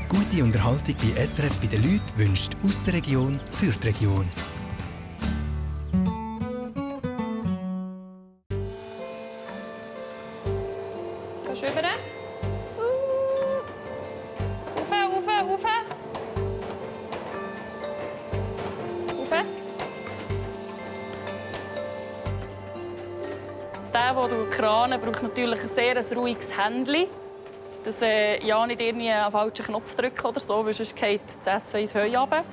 Gute Unterhaltung bei SRF bei den Leuten wünscht aus der Region für die Region. Kannst du rüber? Rauf. Rauf. Der du kranen braucht natürlich ein sehr ruhiges Händchen. Dass ja nicht irgendwie einen falschen Knopf drücken oder so, weil sonst fällt das Essen ins Heu runter.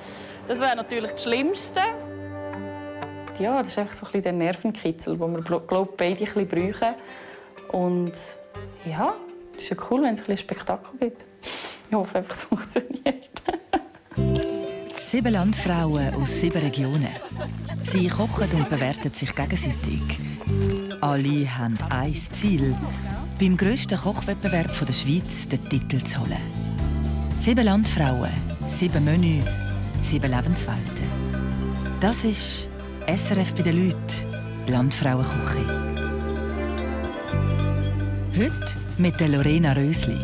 Das wäre natürlich das Schlimmste. Ja, das ist einfach so ein bisschen der Nervenkitzel, den wir glaube beide ein bisschen brauchen. Und ja, es ist ja cool, wenn es ein bisschen Spektakel gibt. Ich hoffe einfach, es funktioniert. 7 Landfrauen aus 7 Regionen. Sie kochen und bewerten sich gegenseitig. Alle haben ein Ziel: beim grössten Kochwettbewerb der Schweiz den Titel zu holen. 7 Landfrauen, 7 Menü, 7 Lebenswelten. Das ist SRF bei den Leuten, Landfrauenküche. Heute mit der Lorena Rösli.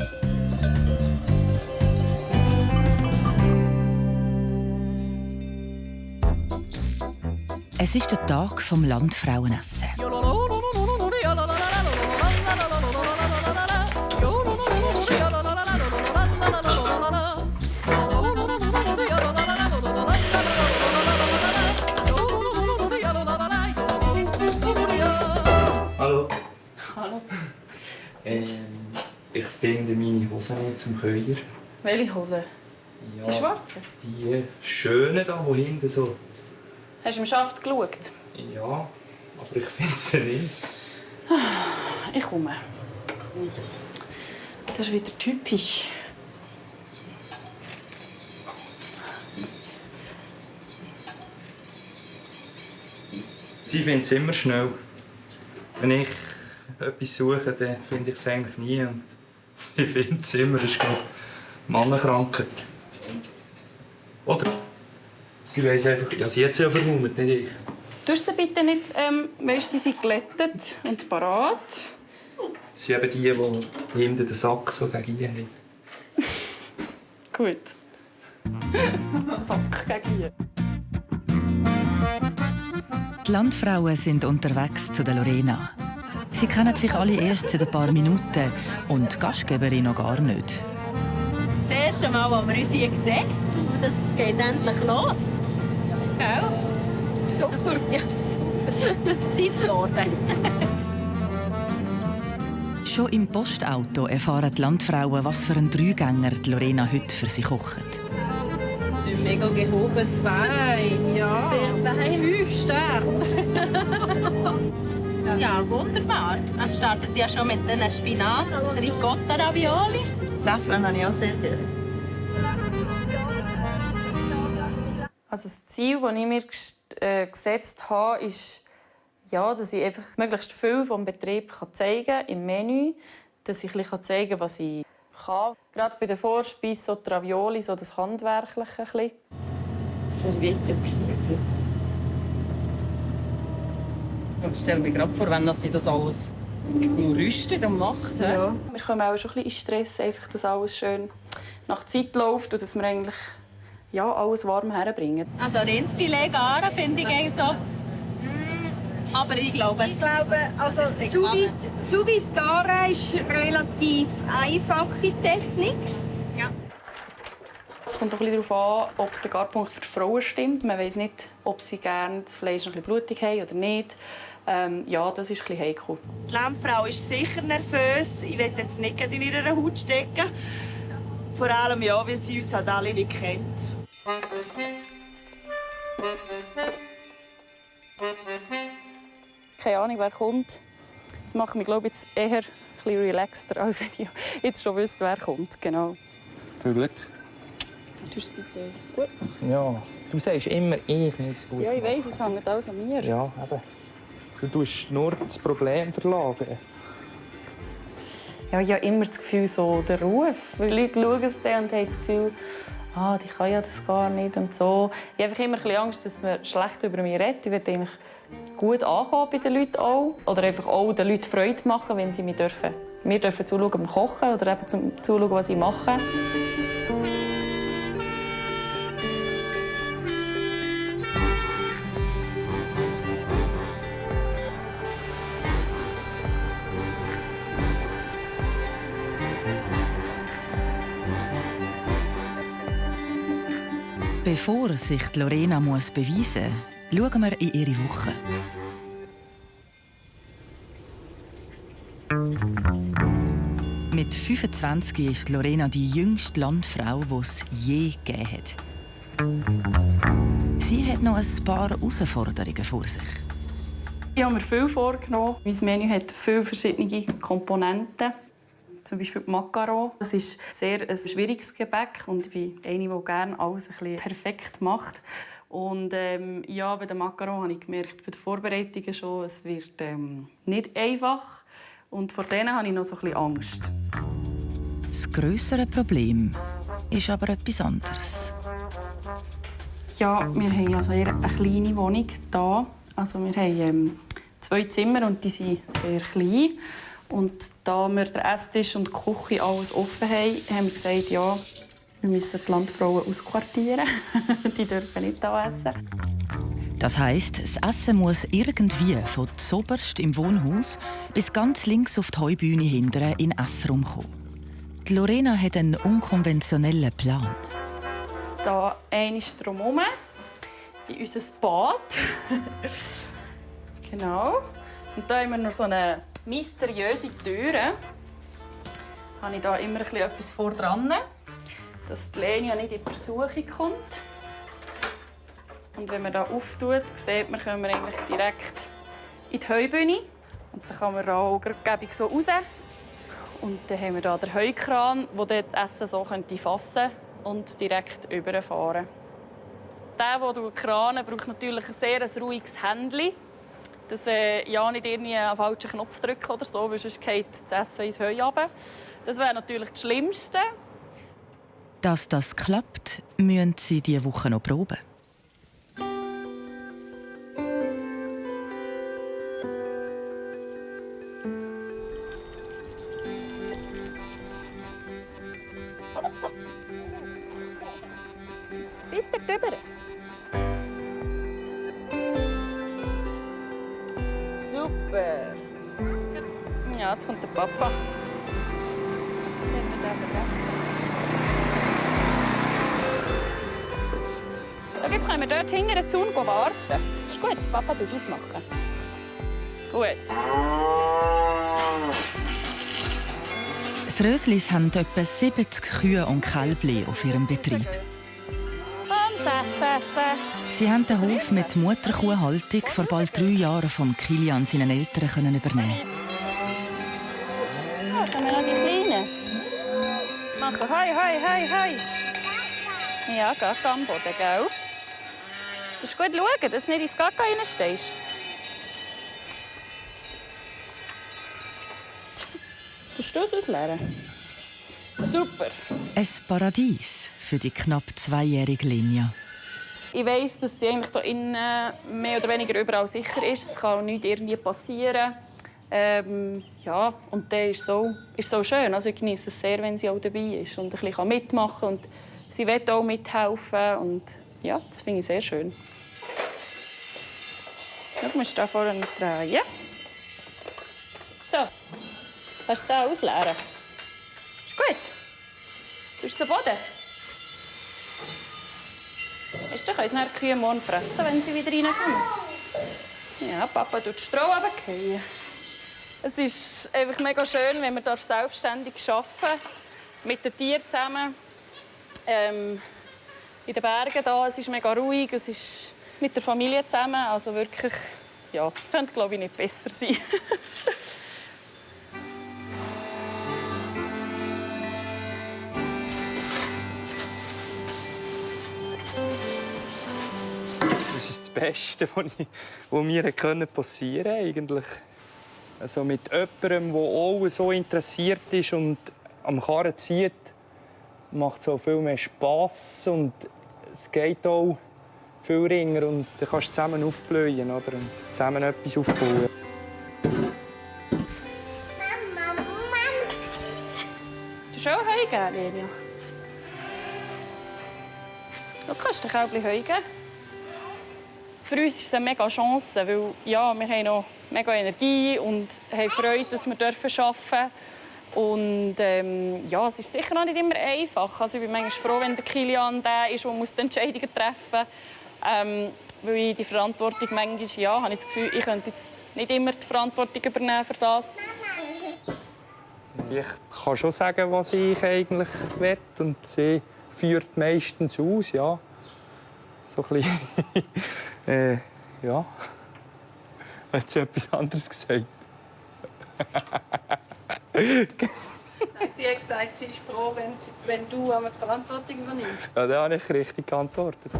Es ist der Tag vom Landfrauenessen. Hallo. Hallo. Ich finde meine Hosen nicht zum Köier. Welche Hose? Ja, Die schwarze? die schönen da, die hinten so... Hast du im Schaft geschaut? Ja, aber ich finde sie nicht. Ich komme. Das ist wieder typisch. Sie findet es immer schnell. Wenn ich etwas suche, dann finde ich es eigentlich nie. Und sie findet es immer. Das ist Mannenkrankheit. Oder? Sie weiss einfach, ja, sie hat sie ja verwundert, nicht ich. Tust sie bitte nicht, weißt, sie sind glättet und parat. Sie haben die hinten den Sack so gegen ihr haben. Gut. Sack gegen hier. Die Landfrauen sind unterwegs zu der Lorena. Sie kennen sich alle erst seit ein paar Minuten und die Gastgeberin noch gar nicht. Das erste Mal, als wir uns hier sehen, das geht endlich los. Gell? Super. Ja, super. Zeit geworden. Schon im Postauto erfahren die Landfrauen, was für einen Dreigänger die Lorena heute für sie kocht. Mega gehoben, fein. Ja. Sehr fein. 5 Sterne. Ja, wunderbar. Es startet ja schon mit den Spinat, Ricotta, Ravioli. Safran habe ich auch sehr gerne. Also das Ziel, das ich mir gesetzt habe, ist, ja, dass ich einfach möglichst viel vom Betrieb zeigen kann im Menü. Dass ich ein bisschen zeigen kann, was ich kann. Gerade bei der Vorspeise, so die Ravioli, so das Handwerkliche. Ein bisschen. Serviettenknödel. Ich stelle mir gerade vor, wenn sie das alles nur rüstet und macht. Ja. Wir kommen auch schon ein bisschen in Stress, einfach, dass alles schön nach Zeit läuft und dass wir eigentlich ja, alles warm herbringen. Also Rindsfilet garen finde ich eigentlich so. Aber ich glaube, also sous vide garen ist relativ einfache Technik. Ja. Es kommt auch ein bisschen darauf an, ob der Garpunkt für die Frauen stimmt. Man weiss nicht, ob sie gerne das Fleisch noch ein bisschen blutig haben oder nicht. Ja, das ist ein bisschen heikel. Die Lammfrau ist sicher nervös. Ich will jetzt nicht in ihrer Haut stecken. Vor allem ja, weil sie uns halt alle nicht kennt. Keine Ahnung, wer kommt. Das macht mich, glaube ich, jetzt eher ein bisschen relaxter, als wenn ich jetzt schon wüsste, wer kommt. Genau. Viel Glück. Du es bitte gut machen. Ja, du sagst immer, ich muss es gut Ja, ich machen. weiss, es hängt alles an mir. Ja, eben. Du tust nur das Problem verlagern. Ja, ich habe immer das Gefühl, so der Ruf. Weil Leute schauen es dann und haben das Gefühl, die kann ja das gar nicht und so. Ich habe einfach immer ein bisschen Angst, dass man schlecht über mich redet. Ich will eigentlich gut ankommen bei den Leuten auch. Oder einfach auch den Leuten Freude machen, wenn sie mich dürfen. Wir dürfen zuschauen beim Kochen oder eben zuschauen, was ich mache. Bevor sich Lorena beweisen muss, schauen wir in ihre Woche. Mit 25 ist Lorena die jüngste Landfrau, die es je gegeben hat. Sie hat noch ein paar Herausforderungen vor sich. Ich habe mir viel vorgenommen. Mein Menü hat viele verschiedene Komponenten. Zum Beispiel die Macaron. Das ist sehr ein schwieriges Gebäck und ich bin eine, die gerne alles ein bisschen perfekt macht. Und ja, bei den Macaron habe ich gemerkt, bei den Vorbereitungen schon, es wird nicht einfach. Und vor denen habe ich noch so ein bisschen Angst. Das grössere Problem ist aber etwas anderes. Ja, wir haben also eher eine kleine Wohnung hier. Also wir haben 2 Zimmer und die sind sehr klein. Und da wir den Esstisch und die Küche alles offen haben, haben wir gesagt, ja, wir müssen die Landfrauen ausquartieren. Die dürfen nicht hier essen. Das heisst, das Essen muss irgendwie von zoberst im Wohnhaus bis ganz links auf die Heubühne hinten in den Essraum kommen. Die Lorena hat einen unkonventionellen Plan. Hier einmal drumherum in unser Bad. Genau. Und hier haben wir noch so eine mysteriöse Tür. Da habe ich da immer etwas vor dran, dass die Lenia nicht in die Versuchung kommt. Und wenn man hier auftut, sieht man, kommen wir eigentlich direkt in die Heubühne. Und dann kann man da auch gäbig so raus. Und dann haben wir hier den Heukran, der das Essen so fassen könnte und direkt überfahren. Der die Krane braucht natürlich ein sehr ruhiges Händchen, dass ja nicht irgendwie einen falschen Knopf drücken oder so, weil sonst geht das Essen ins Heu runter. Das wäre natürlich das Schlimmste. Dass das klappt, müssen sie diese Woche noch proben. Bis da drüber. Super. Ja, jetzt kommt der Papa. Jetzt haben wir den vergessen. So, jetzt können wir dort hinter den Zaun warten. Das ist gut. Papa tut aufmachen. Gut. Die Röslis haben etwa 70 Kühe und Kälbchen auf ihrem Betrieb. Sie haben den Hof mit Mutterkuhhaltung vor bald 3 Jahren von Kilian seinen Eltern übernehmen. Ja, können wir noch die Kleinen machen? Hoi, hoi, hoi, hoi. Ja, geh am Boden, gell? Du musst gut schauen, dass du nicht ins Kaka reinstehst. Kannst du das ausleeren? Super. Ein Paradies für die knapp 2-jährige Lenia. Ich weiss, dass sie eigentlich hier innen mehr oder weniger überall sicher ist. Es kann auch nichts irgendwie passieren. Ja, und der ist so schön. Also ich genieße es sehr, wenn sie auch dabei ist und ein bisschen mitmachen kann. Und sie will auch mithelfen. Und ja, das finde ich sehr schön. Du musst da vorne drehen. So, kannst du den ausleeren? Ist gut. Du bist am Boden. Weißt du, können die Kühe morgen fressen, wenn sie wieder reinkommen. Ja, Papa tut Stroh runterfallen. Es ist einfach mega schön, wenn man selbstständig arbeiten darf, mit den Tieren zusammen. In den Bergen da, es ist mega ruhig, es ist mit der Familie zusammen. Also wirklich, ja, könnte glaube ich nicht besser sein. Das ist das Beste, was mir passieren konnte. Also mit jemandem, der auch so interessiert ist und am Karren zieht, macht es auch viel mehr Spass und es geht auch viel ringer und dann kannst du zusammen aufblühen oder? Und zusammen etwas aufbauen. Du hast auch Heu geben, Lenia? Du kannst dir auch ein bisschen Heu geben. Für uns ist es eine mega Chance, weil ja, wir haben noch mega Energie und haben Freude, dass wir arbeiten dürfen. Und ja, es ist sicher noch nicht immer einfach. Also ich bin manchmal froh, wenn der Kilian der ist, der die Entscheidungen treffen muss. Weil ich die Verantwortung manchmal, ja, habe ich das Gefühl, ich könnte jetzt nicht immer die Verantwortung übernehmen für das. Ich kann schon sagen, was ich eigentlich will. Und sie führt meistens aus, ja. So ein bisschen, ja. Hat sie etwas anderes gesagt? Sie hat gesagt, sie ist froh, wenn du die Verantwortung übernimmst. Ja, da habe ich richtig geantwortet.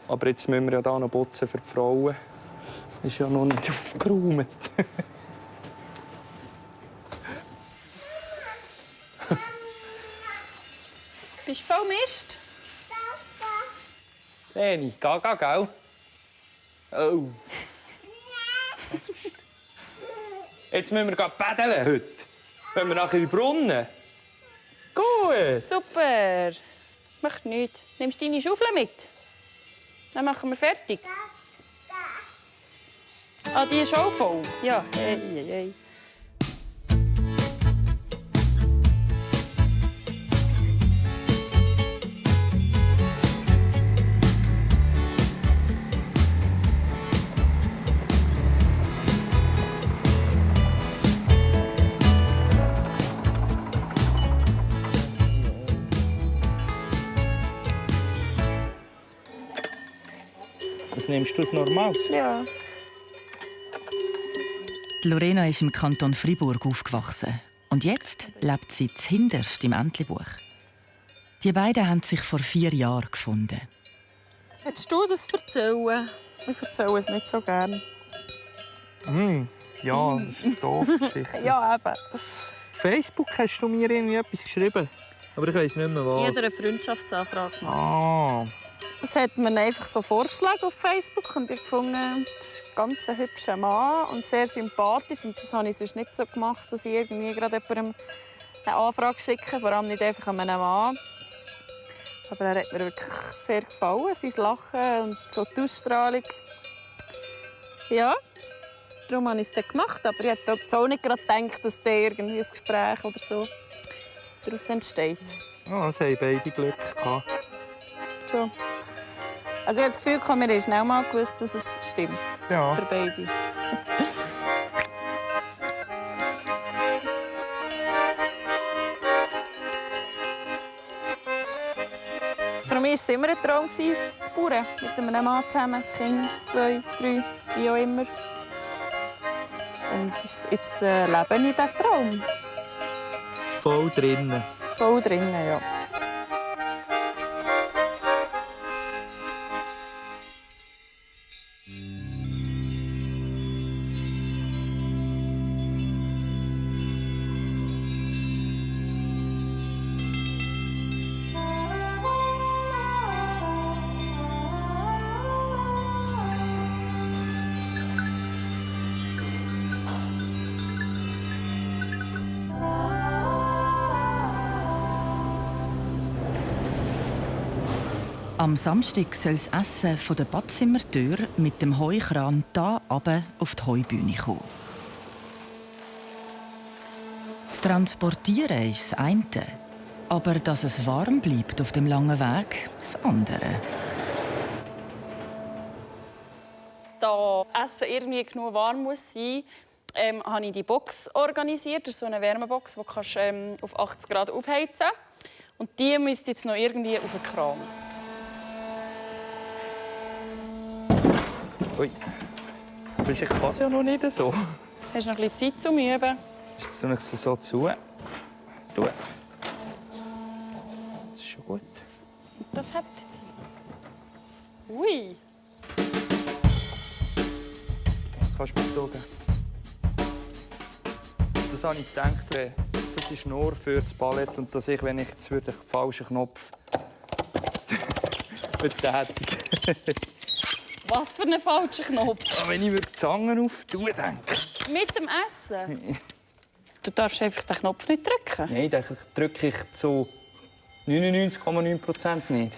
Aber jetzt müssen wir ja hier noch putzen für die Frauen. Ist ja noch nicht aufgeräumt. Bist du voll Mist? Leni, gell? Oh. Jetzt müssen wir paddeln heute. Wenn wir nachher in den Brunnen. Gut. Super. Ich möchte nichts. Nimmst du deine Schaufel mit? Dann machen wir fertig. Ah, die ist auch voll? Ja. Hey. Was nimmst du als Normales? Ja. Die Lorena ist im Kanton Fribourg aufgewachsen. Und jetzt lebt sie zuhinterst im Entlebuch. Die beiden haben sich vor 4 Jahren gefunden. Willst du das erzählen? Ich erzähle es nicht so gerne. Ja, das ist eine doofe Geschichte. Ja, eben. Auf Facebook hast du mir irgendwie etwas geschrieben. Aber ich weiss nicht mehr was. Jeder eine Freundschaftsanfrage gemacht. Ah. Das hat mir einfach so vorgeschlagen auf Facebook und ich fand, das ist ein ganz hübscher Mann und sehr sympathisch. Und das habe ich sonst nicht so gemacht, dass ich irgendwie gerade jemandem eine Anfrage schicke, vor allem nicht einfach an einen Mann. Aber er hat mir wirklich sehr gefallen, sein Lachen und so die Ausstrahlung. Ja, darum habe ich es dann gemacht. Aber ich hätte auch nicht gerade gedacht, dass da irgendwie ein Gespräch oder so daraus entsteht. Ah, sie haben beide Glück gehabt. Schon. Also ich habe das Gefühl, wir haben schnell mal gewusst, dass es stimmt. Ja. Für beide. Für mich war es immer ein Traum, zu bauen. Mit einem Mann zusammen, ein Kind, 2, 3, wie auch immer. Und jetzt lebe ich diesen Traum. Voll drinnen. Voll drinnen, ja. Am Samstag soll das Essen von der Badzimmertür mit dem Heukran hier runter auf die Heubühne kommen. Das Transportieren ist das eine, aber dass es warm bleibt auf dem langen Weg, das andere. Da das Essen irgendwie genug warm muss sein, habe ich die Box organisiert. Das ist so eine Wärmebox, die kannst, auf 80 Grad aufheizen kannst. Und die müsste jetzt noch irgendwie auf den Kran. Ui. Aber ich kann es ja noch nicht so. Hast du noch ein bisschen Zeit zum Üben? Jetzt tue ich sie so zu. Das ist schon gut. Und das hat jetzt... Ui! Das kannst du mir schauen. Das habe ich gedacht, das ist nur für das Ballett und dass ich, wenn ich jetzt den falschen Knopf betätige. Was für einen falschen Knopf? Wenn ich die Zange auftue, denke Mit dem Essen? Du darfst einfach den Knopf nicht drücken. Nein, den drücke ich zu 99,9% nicht.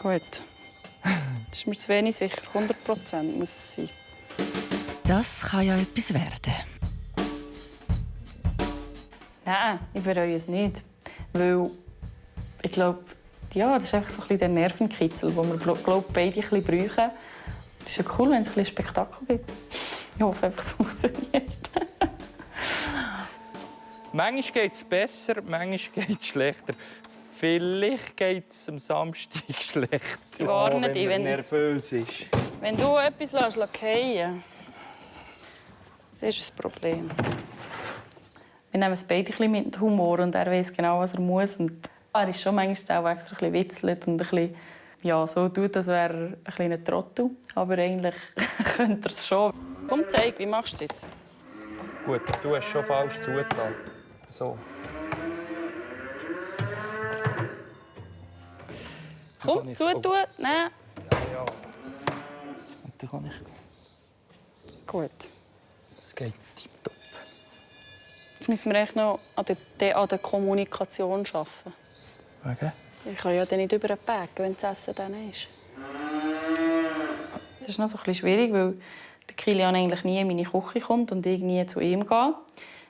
Gut. Das ist mir zu wenig sicher. 100% muss es sein. Das kann ja etwas werden. Nein, ich bereue es nicht. Weil ich glaube, ja, das ist einfach so ein bisschen der Nervenkitzel, den wir beide ein bisschen brauchen. Es ist ja cool, wenn es ein bisschen Spektakel gibt. Ich hoffe einfach, es funktioniert. Manchmal geht es besser, manchmal geht es schlechter. Vielleicht geht es am Samstag schlecht. Ich warne dich, wenn man nervös ist. Wenn du etwas fallen lässt, das ist das Problem. Wir nehmen es beide ein bisschen mit Humor und er weiß genau, was er muss. Und er ist schon manchmal auch extra ein bisschen witzelt und ein bisschen, ja, so tut, als wäre er ein kleiner Trottel. Aber eigentlich könnte er es schon. Komm, zeig, wie machst du es jetzt? Gut, du hast schon falsch zugetan. So. Komm, zutun. Nein. Ja. Und dann kann ich. Gut. Es geht tipptopp. Jetzt müssen wir echt noch an der Kommunikation arbeiten. Okay. Ich kann ja dann nicht über den Bag, wenn das Essen dann ist. Es ist noch so ein bisschen schwierig, weil der Kilian eigentlich nie in meine Küche kommt und ich nie zu ihm gehe.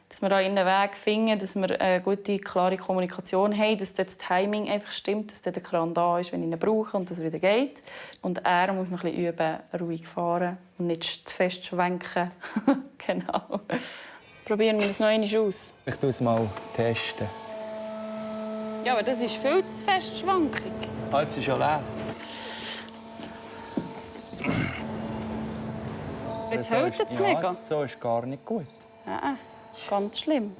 Dass wir da einen Weg finden, dass wir eine gute, klare Kommunikation haben, dass das Timing einfach stimmt, dass der Kran da ist, wenn ich ihn brauche und das wieder geht. Und er muss noch ein bisschen üben, ruhig fahren und nicht zu fest schwenken. Genau. Probieren wir es noch einmal aus. Ich tue es mal testen. Ja, aber das ist viel zu fest Schwankung. Jetzt ist ja leer. Jetzt hält es mega. So ist gar nicht gut. Ja, ganz schlimm.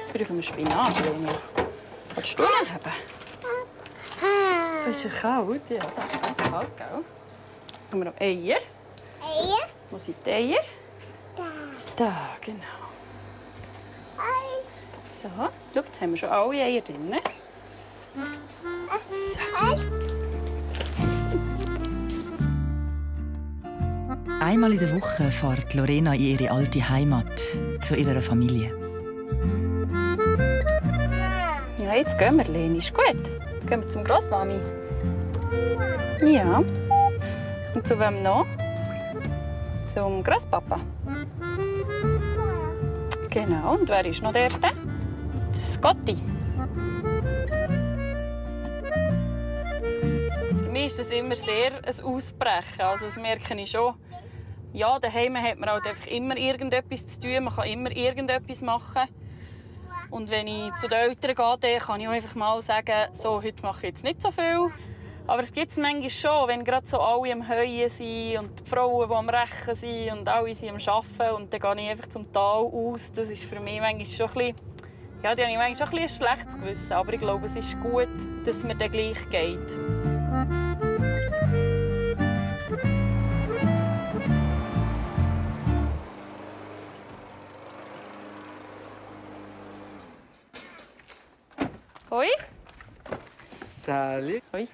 Jetzt brauchen wir Spinat. Willst du noch haben? Ist er kalt? Ja, das ist ganz kalt, gell? Haben wir noch Eier? Eier? Wo sind die Eier? Da. Da, genau. Ei. So, schau, jetzt haben wir schon alle Eier drin. Einmal in der Woche fährt Lorena in ihre alte Heimat, zu ihrer Familie. Ja, jetzt gehen wir, Leni. Ist gut. Jetzt gehen wir zum Grossmami. Ja. Und zu wem noch? Zum Grosspapa. Genau. Und wer ist noch dort? Das Gotti. Für mich ist das immer sehr ein Ausbrechen. Also das merke ich schon. Ja, daheim hat man halt einfach immer irgendetwas zu tun. Man kann immer irgendetwas machen. Und wenn ich zu den Eltern gehe, dann kann ich auch einfach mal sagen, so, heute mache ich jetzt nicht so viel. Aber es gibt es manchmal schon, wenn gerade so alle am Heuen sind und die Frauen, die am Rechen sind und alle sind am Arbeiten und dann gehe ich einfach zum Tal aus. Das ist für mich manchmal schon ein bisschen, ja, da habe ich manchmal schon ein schlechtes Gewissen. Aber ich glaube, es ist gut, dass es mir dann gleich geht. Hoi. Sali. Hoi.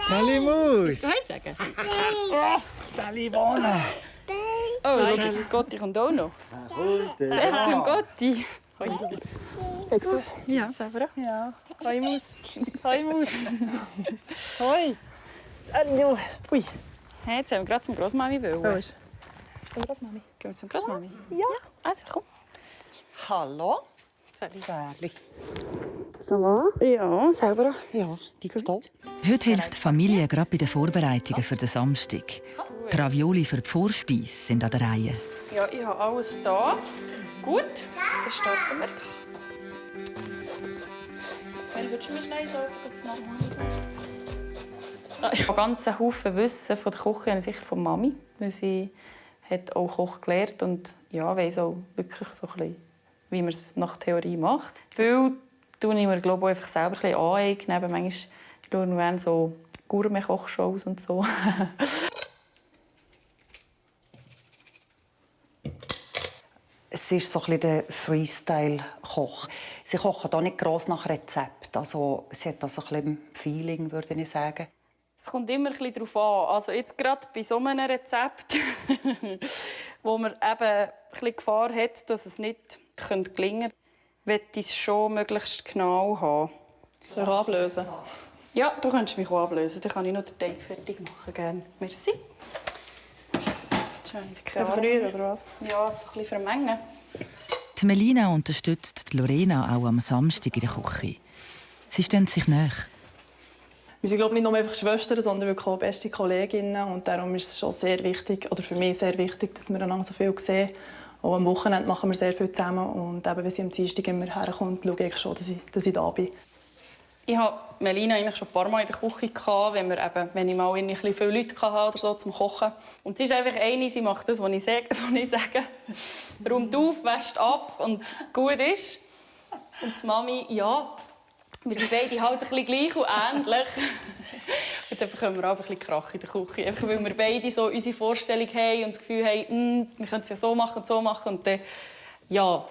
Sali Maus. Willst du Hoi sagen? Sali Wohne. Oh, schau, Gotti kommt auch noch. Zuerst zum Gotti. Hoi. Geht's gut? Ja, selber auch? Ja. Hoi, Maus. Hoi, Maus. Hoi. Ui. Hey, jetzt haben wir gerade zum Grossmami wollen. Wo ist zum Grossmami? Gehen wir zum Grossmami? Ja. Also, komm. Hallo. Sali. Sali. Ja, selber auch. Ja, die geht top. Heute hilft die Familie gerade bei den Vorbereitungen für den Samstag. Die Ravioli für die Vorspeise sind an der Reihe. Ja, ich habe alles da. Gut, dann starten wir. Wenn du mir schnell ich habe einen ganzen Haufen Wissen von der Küche, sicher von Mami, weil sie hat auch Koch gelernt und ja, weiss auch wirklich so ein bisschen, wie man es nach Theorie macht. Viel tue ich mir, glaube ich, einfach selber ein bisschen aneignen. Manchmal schauen wir so Gourmet-Kochshows und so. Es ist so ein bisschen der Freestyle-Koch. Sie kochen hier nicht gross nach Rezept. Also, sie hat also ein bisschen Feeling, würde ich sagen. Es kommt immer ein bisschen darauf an. Also jetzt gerade bei so einem Rezept, wo man eben ein bisschen Gefahr hat, dass es nicht gelingen könnte. möchte ich es schon möglichst genau haben. Soll ich ablösen? Ja, du kannst mich auch ablösen. Dann kann ich noch den Teig fertig machen. Gerne. Merci. Einfach rühren, oder was? Ja, so ein bisschen vermengen. Die Melina unterstützt die Lorena auch am Samstag in der Küche. Sie stehen sich nahe. Wir sind, glaube ich, nicht nur einfach Schwestern, sondern wirklich auch beste Kolleginnen. Und darum ist es schon sehr wichtig, oder für mich sehr wichtig, dass wir einander so viel sehen. Auch am Wochenende machen wir sehr viel zusammen. Und eben, wenn sie am Dienstag immer herkommt, schaue ich schon, dass ich da bin. Ich hatte Melina eigentlich schon ein paar Mal in der Küche, wenn ich mal ein viele Leute hatte oder so zum Kochen. Und sie ist einfach eine, sie macht das, was ich sage. Räumt auf, wäscht ab und gut ist. Und die Mami, ja, wir sind beide halt ein bisschen gleich und ähnlich. Und dann bekommen wir auch ein bisschen Krach in der Küche. Einfach weil wir beide so unsere Vorstellung haben und das Gefühl haben, wir können es ja so machen und so machen. Und dann, ja,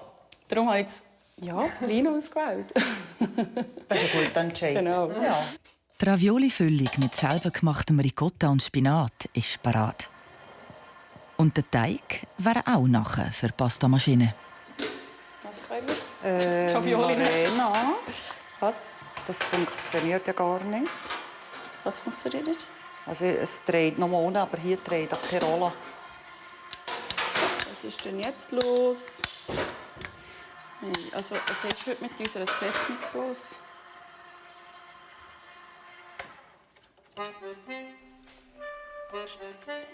darum habe ich jetzt Lina ausgewählt. Das ist ein guter Entscheid. Genau. Ja. Die Ravioli-Füllung mit selber gemachtem Ricotta und Spinat ist parat. Und der Teig wäre auch nachher für die Pastamaschine. Was können wir? Ravioli Lorena, Was? das funktioniert ja gar nicht. Was funktioniert nicht? Also es dreht noch ohne, aber hier dreht auch keine Rolle. Was ist denn jetzt los? Nein, also was ist heute mit unserer Technik los? Scheiße.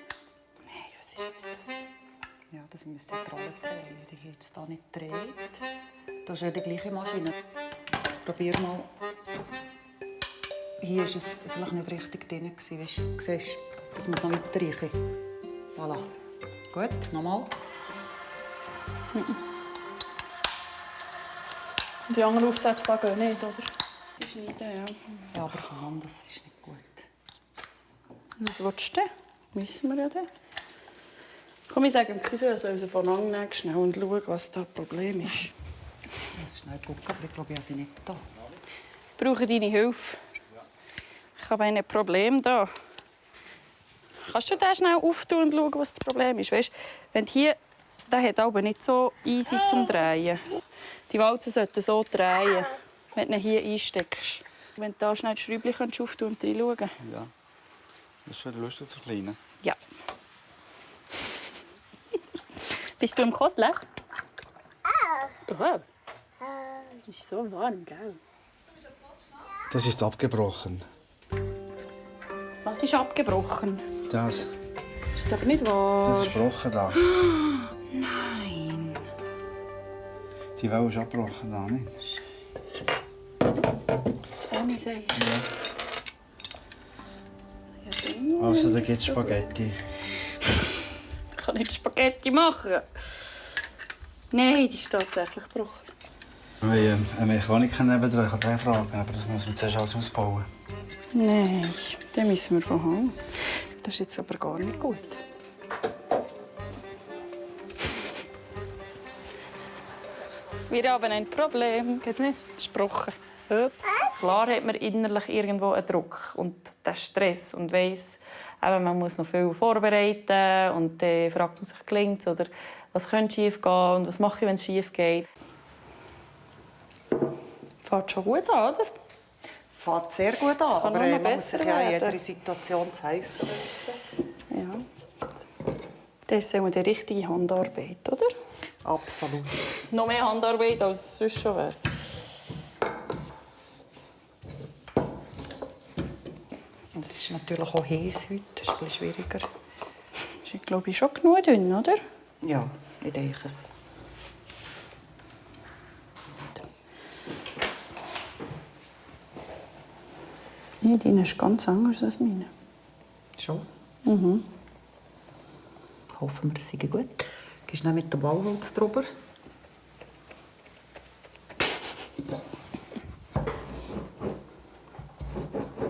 Nein, was ist jetzt das? Ja, das müsste die Rolle drehen. Die hat jetzt hier nicht gedreht. Das ist ja die gleiche Maschine. Probier mal. Hier war es vielleicht nicht richtig drin. Weißt du? Siehst du? Das muss noch mitreichen. Voilà. Gut, nochmal. Die anderen Aufsätze da gehen nicht, oder? Die schneiden, ja. Ja, aber von Hand, das ist nicht gut. Was willst du denn? Müssen wir ja dann. Komm, ich sage dem Cousin, er soll sie voneinander nehmen, schnell und schauen, was das Problem ist. Ich muss schnell gucken, aber ich glaube, ich habe sie nicht da. Ich brauche deine Hilfe. Ich habe ein Problem da. Kannst du den schnell auftun und schauen, was das Problem ist? Weißt, wenn hier, der hat aber nicht so easy zum Drehen. Die Walzen sollten so drehen, wenn du ihn hier einsteckst. Wenn du da schnell die Schräubchen auftun und reinschauen. Ja. Das ist schon lustig zu kleinen. Ja. Bist du im Kostlech? Oh. Es ist so warm, gell? Das ist abgebrochen. Was ist abgebrochen? Das. Das ist aber nicht wahr. Das ist gebrochen da. Nein. Die Welle ist abgebrochen da, nicht? Das ohne Seife. Ja, Also, da gibt es Spaghetti. ich kann nicht Spaghetti machen. Nein, die ist tatsächlich gebrochen. Wir haben einen Mechaniker nebendran, ich kann den fragen, aber das muss man zuerst alles ausbauen. Nein, den müssen wir von haben. Das ist jetzt aber gar nicht gut. Wir haben ein Problem. Geht's nicht? Das ist gebrochen. Ups. Klar hat man innerlich irgendwo einen Druck und den Stress und weiss, eben, man muss noch viel vorbereiten und dann fragt man sich, gelingt es oder was könnte schief gehen und was mache ich, wenn es schief geht. Fährt schon gut an, oder? Fährt sehr gut an, aber nur noch man muss sich ja in besser jeder Situation zu helfen. Ja. Das ist die richtige Handarbeit, oder? Absolut. Noch mehr Handarbeit, als es sonst schon wäre. Und es ist natürlich auch heiß heute, das ist ein bisschen schwieriger. Das ist, glaube ich, schon genug dünn, oder? Ja, ich denke es. Nee, deine ist ganz anders als meine. Schon? Mhm. Hoffen wir, es sei gut. Gehst du mit dem Bauholz drüber?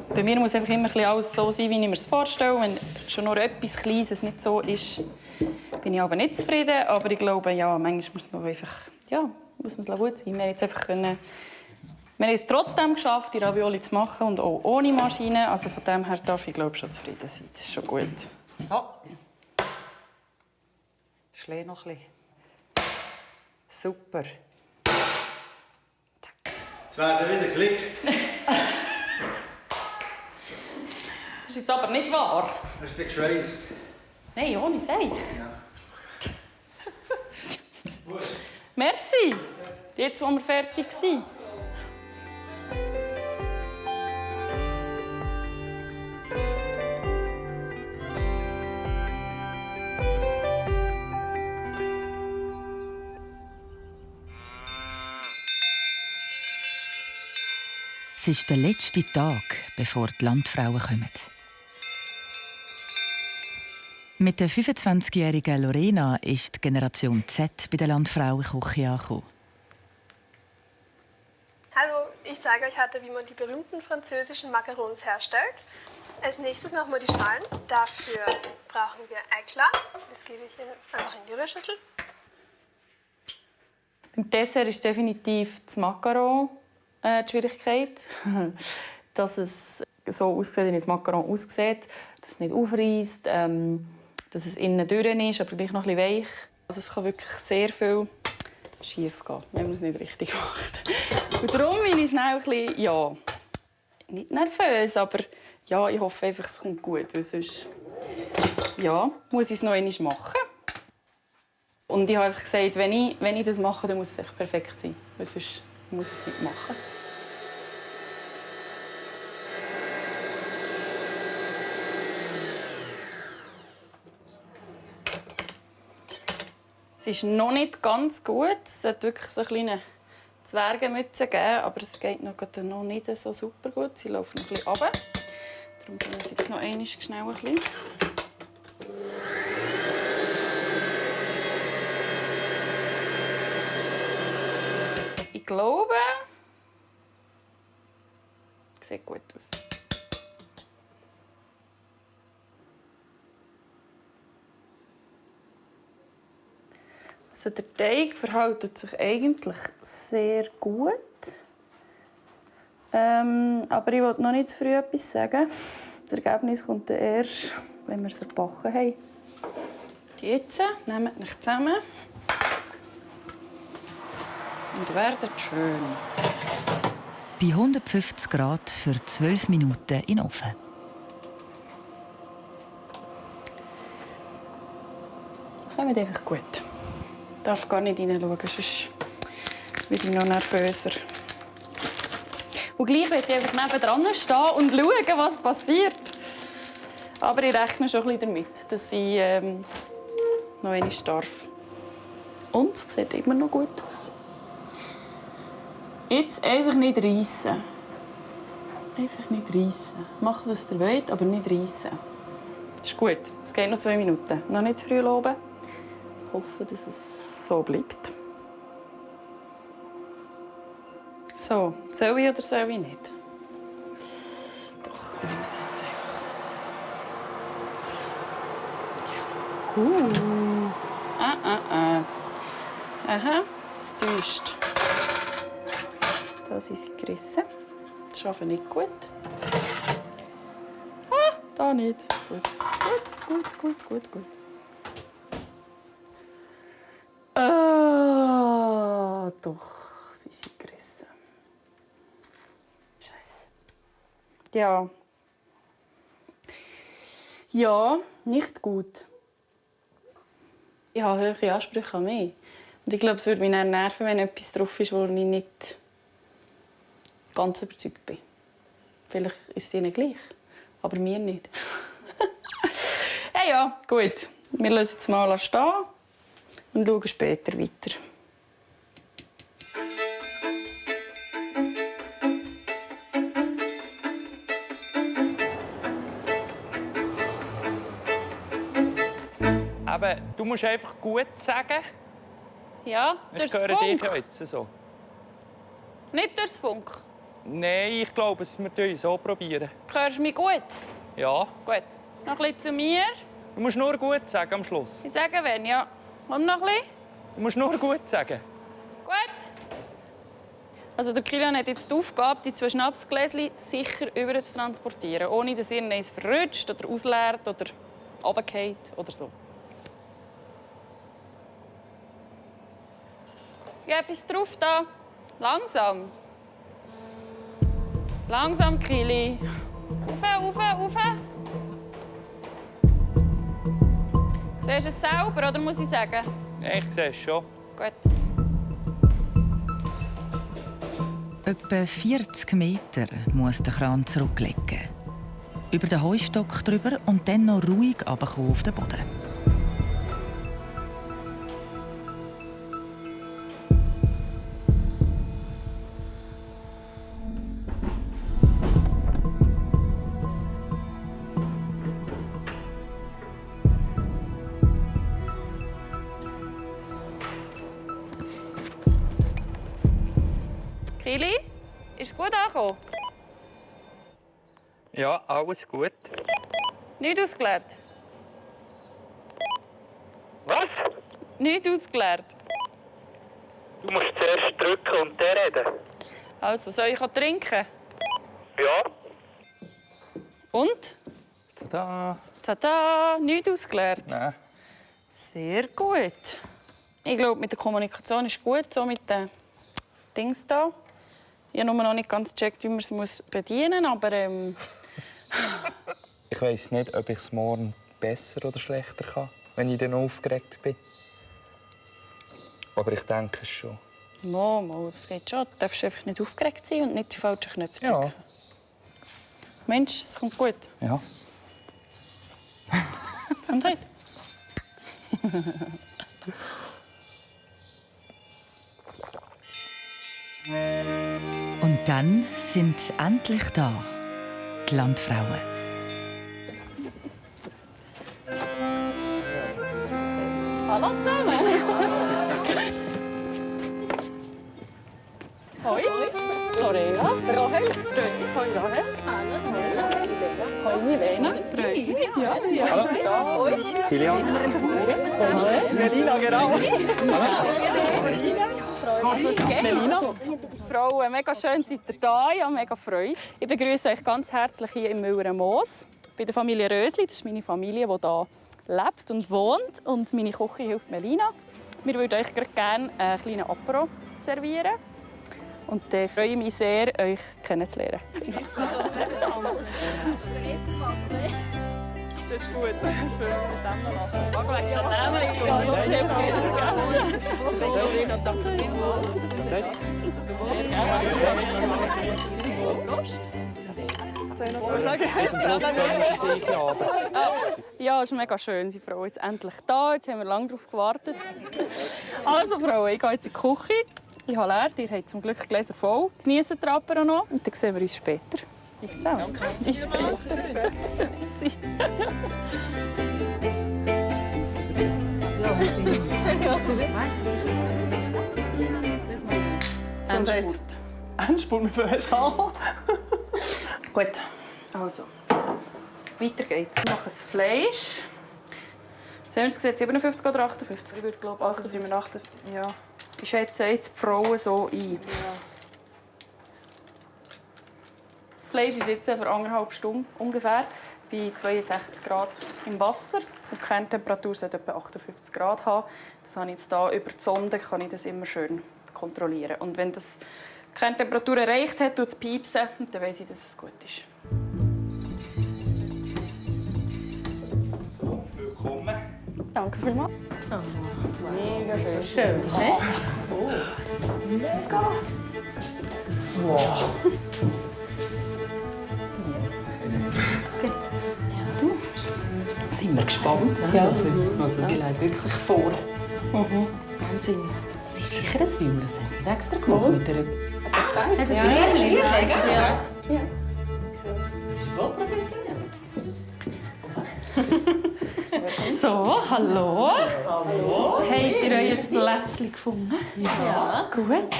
Bei mir muss einfach immer alles so sein, wie ich mir es vorstelle. Wenn schon nur etwas Kleines nicht so ist, bin ich aber nicht zufrieden. Aber ich glaube, ja, manchmal muss man einfach, ja, muss man es gut sein. Wir haben jetzt einfach wir haben es trotzdem geschafft, die Ravioli zu machen und auch ohne Maschine. Also von dem her darf ich, glaube ich, schon zufrieden sein. Das ist schon gut. So. Schläg noch ein bisschen. Super. werden wieder geklickt. Das ist jetzt aber nicht wahr. Hast du dich geschweißt? Nein, ohne Seich. Ja. Merci. Jetzt, wo wir fertig sind. Es ist der letzte Tag, bevor die Landfrauen kommen. Mit der 25-jährigen Lorena ist die Generation Z bei der Landfrauenküche angekommen. Hallo, ich zeige euch heute, wie man die berühmten französischen Macarons herstellt. Als nächstes machen wir die Schalen. Dafür brauchen wir Eiklar. Das gebe ich einfach in die Rührschüssel. Im Dessert ist definitiv das Macaron die Schwierigkeit. Dass es so aussieht, wie das Macaron aussieht. Dass es nicht aufreisst, dass es innen dünn ist, aber gleich noch ein bisschen weich. Also es kann wirklich sehr viel schief gehen, wenn man es nicht richtig macht. Und darum bin ich schnell ein bisschen, ja, nicht nervös, aber ja, ich hoffe einfach, es kommt gut, weil sonst ja, muss ich es noch einmal machen. Und ich habe einfach gesagt, wenn ich das mache, dann muss es echt perfekt sein, weil sonst muss ich es nicht machen. Es ist noch nicht ganz gut. Es sollte wirklich so eine kleine Zwergenmütze geben, aber es geht noch nicht so super gut. Sie laufen noch ein bisschen runter. Darum tue ich jetzt noch einmal schnell ein bisschen. Ich glaube, sieht gut aus. Also der Teig verhält sich eigentlich sehr gut. Aber ich will noch nicht zu früh etwas sagen. Das Ergebnis kommt dann erst, wenn wir es gebacken haben. Jetzt nehmt euch zusammen und werdet schön. Bei 150 Grad für 12 Minuten in den Ofen. Kommt einfach gut. Ich darf gar nicht hineinschauen, sonst werde ich noch nervöser. Und gleich werde ich einfach nebendran stehen und schauen, was passiert. Aber ich rechne schon ein bisschen damit, dass ich noch einmal darf. Und es sieht immer noch gut aus. Jetzt einfach nicht reissen. Einfach nicht reissen. Macht, was ihr wollt, aber nicht reissen. Das ist gut. Es geht noch 2 Minuten. Noch nicht zu früh loben. Ich hoffe, dass es so bleibt. So, soll ich oder soll ich nicht? Doch, wir nehmen es jetzt einfach. Aha, es täuscht. Da sind sie gerissen. Das schaffe ich nicht gut. Ah, da nicht. Gut. Doch, sie sind gerissen. Scheiße. Ja, nicht gut. Ich habe hohe Ansprüche an mich. Und ich glaube, es würde mich dann nerven, wenn etwas drauf ist, wo ich nicht ganz überzeugt bin. Vielleicht ist es ihnen gleich, aber mir nicht. Ja, gut. Wir lassen jetzt mal stehen und schauen später weiter. Aber du musst einfach gut sagen. Ja, Ich durchs höre dich Funk. ja jetzt so. Nicht durchs Funk. Nein, ich glaube, wir so probieren. Hörst du mich gut? Ja. Gut. Noch ein bisschen zu mir. Du musst nur gut sagen am Schluss. Ich sage wenn, ja. Und noch ein bisschen. Du musst nur gut sagen. Gut. Also der Kilian hat jetzt die Aufgabe, die 2 Schnapsgläschen sicher über zu transportieren, ohne dass irgendeines verrutscht oder ausleert oder runterfällt oder so. Ja, etwas drauf da. Langsam. Langsam, Kili. Rauf, rauf, rauf. Siehst du es selber, oder muss ich sagen? Ja, ich sehe es schon. Gut. Etwa 40 Meter muss der Kran zurücklegen. Über den Heustock drüber und dann noch ruhig runterkommen auf den Boden. Kili, ist es gut angekommen? Ja, alles gut. Nicht ausgeleert? Was? Nicht ausgeleert. Du musst zuerst drücken und dann reden. Also, soll ich auch trinken? Ja. Und? Tada. Tada, nicht ausgeleert. Nein. Sehr gut. Ich glaube, mit der Kommunikation ist gut, so mit den Dings da. Ich habe nur noch nicht ganz gecheckt, wie man es bedienen muss, aber Ich weiss nicht, ob ich es morgen besser oder schlechter kann, wenn ich dann aufgeregt bin. Aber ich denke es schon. Mal, das geht schon. Du darfst einfach nicht aufgeregt sein und nicht die falschen Knöpfe drücken. Ja. Mensch, es kommt gut. Ja. Gesundheit. Und dann sind sie endlich da, die Landfrauen. Hallo zusammen. Hoi. Lorena. Rahel. Freu. Hoi Rahel. Hallo. Hoi Milena. Freu. Ja. Hallo. Hoi. Kilian. Melina, genau. Also, es geht. Melina. Frauen, mega schön seid ihr da. Ja, mega Freude. Ich begrüße euch ganz herzlich hier im Mülleren Moos bei der Familie Rösli. Das ist meine Familie, die hier lebt und wohnt. Und meine Küche hilft Melina. Wir würden euch gerne einen kleinen Apero servieren. Und dann freue ich mich sehr, euch kennenzulernen. Das ist gut. Ja, es ist mega schön. Sie Frau jetzt endlich da. Jetzt haben wir lange darauf gewartet. Also, Frauen, ich gehe jetzt in die Küche. Ich habe leer. Ihr habt zum Glück Gläser voll. Geniessen den Apero noch. Und dann sehen wir uns später. Bis zusammen. Bis später. Merci. Endspurt. Endspurt, wir fangen an. Gut, also. Weiter geht's. Ich mache das Fleisch. Sie haben es gesehen, 57 oder 58? Ich würde glaube 58. Ja. Ich schätze jetzt die Frauen so ein. Ja. Das Fleisch ist jetzt für 1,5 Stunden ungefähr bei 62 Grad im Wasser. Und die Kerntemperatur sollte etwa 58 Grad haben. Das habe ich jetzt hier über die Sonde, kann ich das immer schön kontrollieren. Und wenn das die Kerntemperatur erreicht hat, tut es piepsen und dann weiss ich, dass es gut ist. So, willkommen. Danke vielmals. Oh, mega schön. Schön, ne? Oh. Mega. Wow. Du, sind wir gespannt. Ja. Also, die legt wirklich vor. Wahnsinn. Es ist sicher ein Räumchen. Das haben sie nicht extra gemacht. Mit der... Hat er gesagt? Hat er Ja, ehrlich? ja. Ja. Das ist voll professionell. So, hallo. Hallo. Habt ihr euer Plätzchen gefunden? Ja. Gut.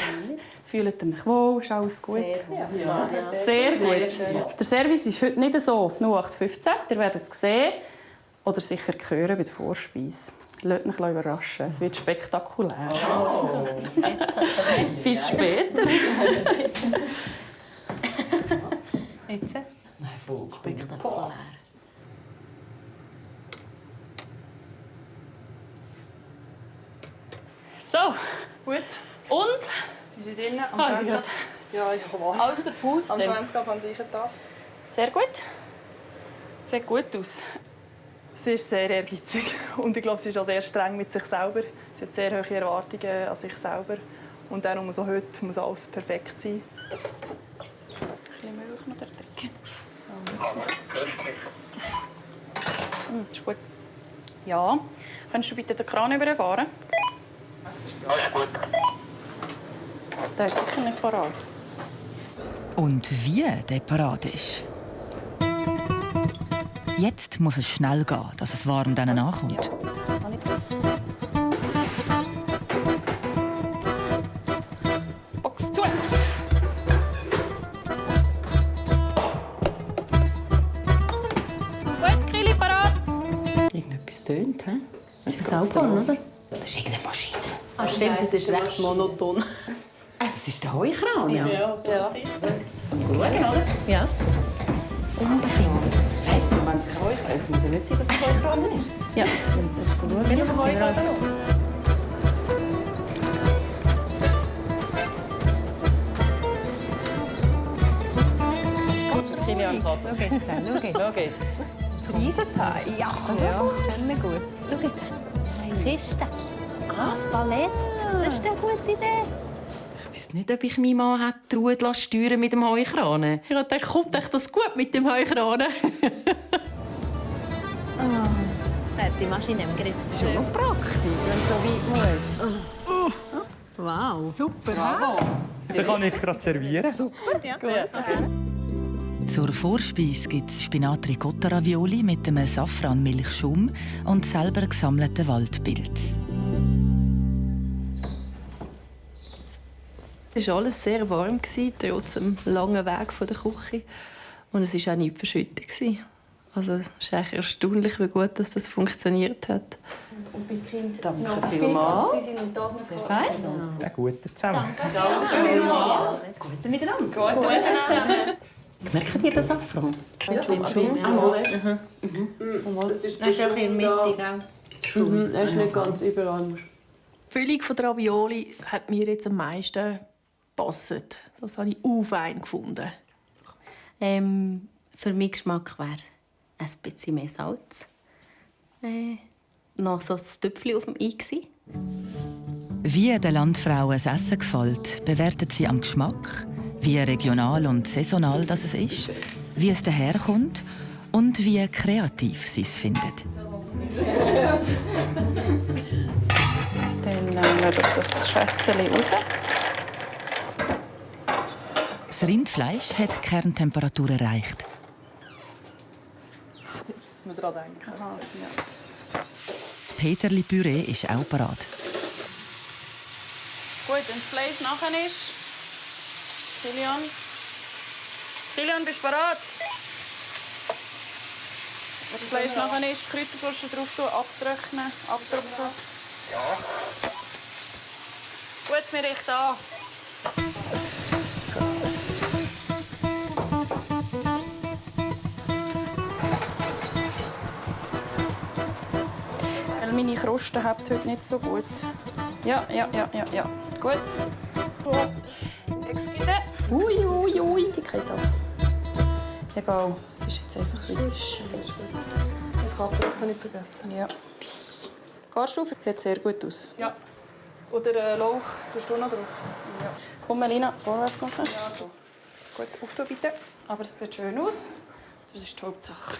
Fühlt ihr euch wohl? Ist alles gut? Ja. Sehr gut. Der Service ist heute nicht so 0815. Ihr werdet es sehen oder sicher hören bei der Vorspeise. Lasst euch überraschen. Es wird spektakulär. Oh. Bis später. Jetzt? Nein, voll spektakulär. So. Gut. Und? Sie sind drinnen am Ah, Fenster. Ja, ich habe Außer Pause. Am 20. an sich Tag. Sehr gut. Sieht gut aus. Sie ist sehr ehrgeizig und ich glaube, sie ist auch sehr streng mit sich selber. Sie hat sehr hohe Erwartungen an sich selber. Und darum muss auch heute alles perfekt sein. Ein bisschen Milch noch der Decke. Ist gut. Ja. Kannst du bitte den Kran überfahren? Alles gut. Der ist sicher nicht parat. Und wie der parat ist? Jetzt muss es schnell gehen, dass es warm dann ankommt. Box zu. Gut, Grilli parat. Irgendetwas tönt, hä? Das ist ein Saugon, oder? Das ist irgendeine Maschine. Ah, stimmt, das ist recht monoton. Es ist der Heukran. Ja. Schauen, oder? Ja. Unbedingt. Hey, wenn es kein Heukran ist, muss ja nicht sein, dass es Heukran ist. Ja. Dann sollst du schauen. Kilian kann. Schau jetzt. Das Riesenteil. Ja, kennen gut. Schau jetzt. Eine Kiste. Ah, das Ballett. Das ist eine gute Idee. Ich weiss nicht, ob ich meinen Mann die Ruhe steuern mit dem Heukran. Ich dachte, kommt echt das gut mit dem Heukran? Er hat die Maschine im Griff. Das ist schon noch praktisch, wenn du so weit musst. Wow. Super, bravo. Dann kann ich gerade servieren. Super, ja. Gut. Zur Vorspeise gibt es Spinat-Ricotta-Ravioli mit einem Safran-Milchschaum und selber gesammelten Waldpilz. Es war alles sehr warm, trotz dem langen Weg von der Küche. Und es war auch nicht verschüttet. Also, es ist eigentlich erstaunlich, wie gut das funktioniert hat. Und bis Kind danke vielmals. Sie sind da sehr fein. Einen guten zusammen. Danke vielmals. Gute miteinander. Gute miteinander. Merkt ihr das Safran? Ja, schon. Das ist ein in der Mitte. Er ist nicht ganz überall. Die Füllung der Ravioli hat mir jetzt am meisten gepasst. Das habe ich fein gefunden. Für meinen Geschmack wäre ein bisschen mehr Salz. Noch so ein Töpfchen auf dem Ei gewesen. Wie den Landfrauen das Essen gefällt, bewertet sie am Geschmack, wie regional und saisonal das es ist, wie es daherkommt und wie kreativ sie es findet. Dann nehmen wir das Schätzchen raus. Das Rindfleisch hat die Kerntemperatur erreicht. Jetzt müssen wir daran denken. Aha, ja. Das Peterli-Püree ist auch parat. Gut, wenn das Fleisch nachher ist. Kilian, bist du bereit? Wenn das Fleisch nachher ist, Kräuterflasche drauf tun, abtrocknen. Ja. Gut, wir richten an. Weil meine Kruste habt heute nicht so gut. Ja. Gut. Excuse. Ui, die geht ab. Egal, es ist jetzt einfach, wie es ist. Ich kann es nicht vergessen. Ja. Garstufe sieht sehr gut aus. Ja. Oder Lauch, tust du noch drauf? Ja. Komm, Melina, vorwärts machen. Ja, so. Gut, auftun bitte. Aber es sieht schön aus. Das ist die Hauptsache.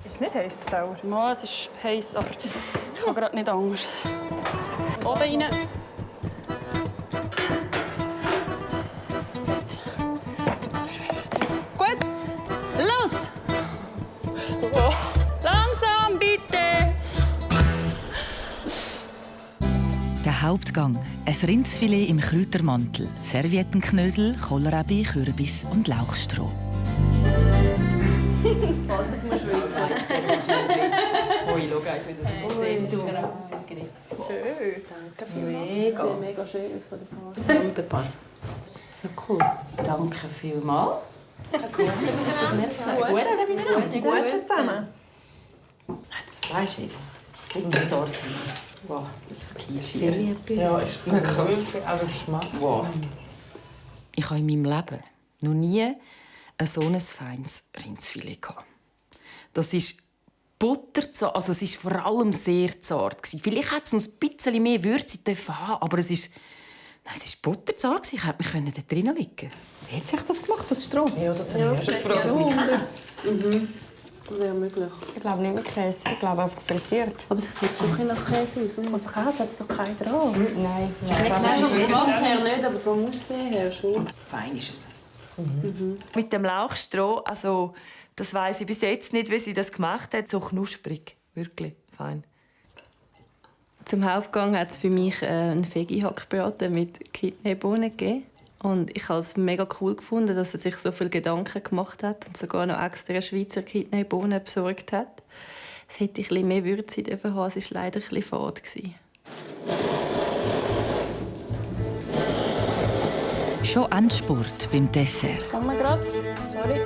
Ist es nicht heiß, das Dauer? Ja, es ist heiß, aber ich kann gerade nicht anders. Oben rein. Gut. Los! Langsam, bitte! Der Hauptgang: ein Rindsfilet im Kräutermantel, Serviettenknödel, Kohlrabi, Kürbis und Lauchstroh. Was, das musst du wissen. Ui, schau, ist wieder so ein Schön. Danke vielmals. Sieht mega schön aus von der Farbe. Wunderbar. So cool. Danke vielmals. Gut zusammen. Das Fleisch ist gute Sorte. Wow, das verkehrt hier. Ja, ist krass. Aber Geschmack. Wow. Ich habe in meinem Leben noch nie so ein feines Rindsfilet gehabt. Das ist butterzart, also es ist vor allem sehr zart gewesen. Vielleicht hätte es noch ein bisschen mehr Würze haben, aber es ist butterzart gewesen. Ich hätte mich da drinnen liegen. Wie hat sich das gemacht, das Stroh? Ja, das habe ich erst gefragt. Das wäre möglich. Ich glaube nicht mit Käse, ich glaube einfach frittiert. Aber es sieht schon ein nach Käse aus. Ne? Also Käse hat es doch keinen dran. Nein. Nein, vom Geschmack her nicht, aber vom Aussehen her schon. Fein ist es. Mit dem Lauchstroh, also das weiss ich bis jetzt nicht, wie sie das gemacht hat. So knusprig, wirklich fein. Zum Hauptgang hat es für mich einen Veggie-Hackbraten mit Kidneybohnen gegeben. Und ich habe es mega cool gefunden, dass er sich so viele Gedanken gemacht hat und sogar noch extra Schweizer Kidneybohnen besorgt hat. Es hätte ein bisschen mehr Würze haben, es war leider ein bisschen fad. Schon Endspurt beim Dessert. Kommen wir gerade. Sorry.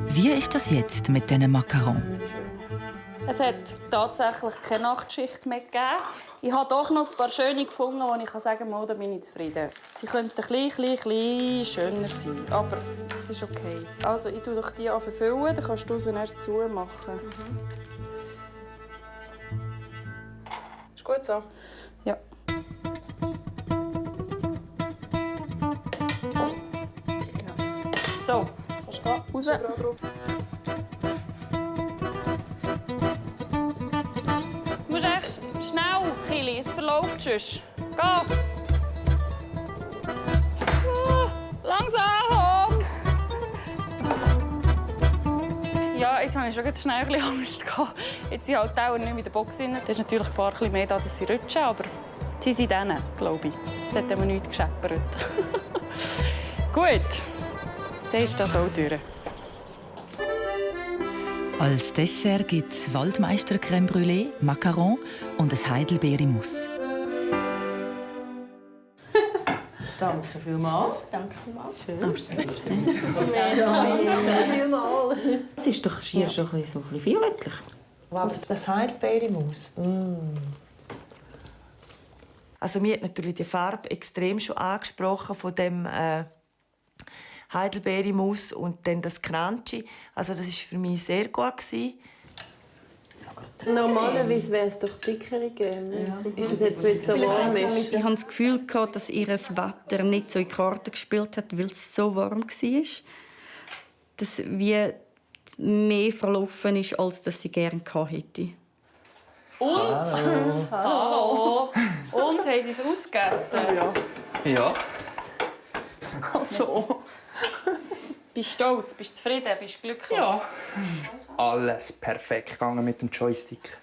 Wie ist das jetzt mit diesen Macarons? Es hat tatsächlich keine Nachtschicht mehr gegeben. Ich habe doch noch ein paar schöne gefunden, wo ich sagen kann, da bin ich zufrieden. Sie könnten ein bisschen schöner sein, aber es ist okay. Also, ich tue doch die verfüllen, dann kannst du sie erst zumachen. Ist gut so? Ja. So, kannst du raus. Du musst echt schnell, Kili, es verläuft sonst. Geh! Langsam! Ja, jetzt habe ich schon schnell ein bisschen Angst gehabt. Jetzt sind halt die Dauer nicht mit der Box drin. Da ist natürlich die Gefahr ein bisschen mehr da, dass sie rutschen, aber sie sind denen, glaube ich. Es hat immer nichts gescheppert. Gut, dann ist das auch durch. Als Dessert gibt es Waldmeister Crème Brûlée, Macaron und ein Heidelbeere-Mousse. Danke vielmals. Danke vielmals. Schön. Danke vielmals. Es ist doch schier schon ein bisschen violettlich. Wow, das Heidelbeere-Mousse. Also mir hat natürlich die Farbe extrem schon angesprochen von dem Heidelbeere-Mousse und dann das Crunchy. Also das war für mich sehr gut gewesen. Normalerweise wäre es doch dickere gegeben. Ja. Ist das jetzt, weil es so warm ist? Ich hatte das Gefühl, dass ihr Wetter nicht so in die Karten gespielt hat, weil es so warm war. Dass wie mehr verlaufen ist, als dass sie gerne hätte. Und? Hallo. Hallo. Und, haben sie es ausgegessen? Ja. Also. Bist du stolz? Bist du zufrieden? Bist du glücklich? Ja. Alles perfekt gegangen mit dem Joystick.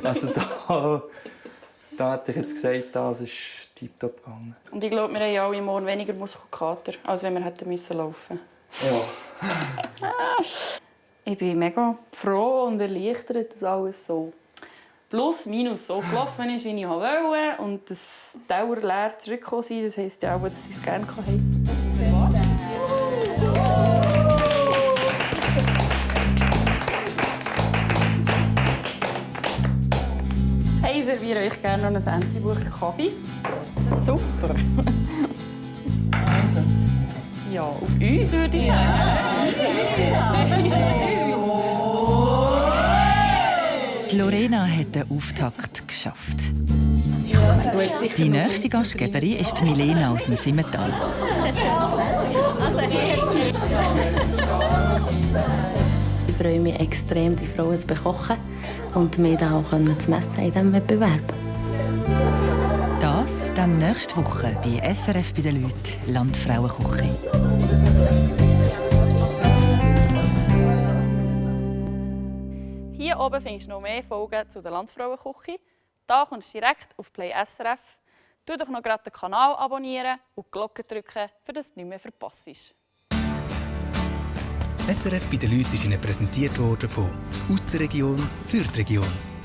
Also da hätte ich jetzt gesagt, das ist tiptop gegangen. Und ich glaube, wir haben alle morgen weniger Muskelkater, als wenn wir hätten laufen müssen. Ja. Ich bin mega froh und erleichtert, dass alles so plus minus so gelaufen ist, wie ich wollte. Und dass die Dauer leer zurückgekommen sind, das heisst ja auch, dass sie es gerne hatten. Hey, ich serviere euch gerne noch einen Sentibucher Kaffee. Super. Also. Ja, auf uns würde ich sagen. Die Lorena hat den Auftakt geschafft. Die nächste Gastgeberin ist Milena aus dem Simmental. Ich freue mich extrem, die Frauen zu bekochen und mich dann auch zu messen in diesem Wettbewerb. Das dann nächste Woche bei SRF bei den Leuten Landfrauenküche. Hier oben findest du noch mehr Folgen zu der Landfrauenküche. Da kommst du direkt auf Play SRF. Tu doch noch gerade den Kanal abonnieren und die Glocke drücken, damit du nicht mehr verpasst. SRF bei den Leuten ist Ihnen präsentiert worden von «Aus der Region für die Region».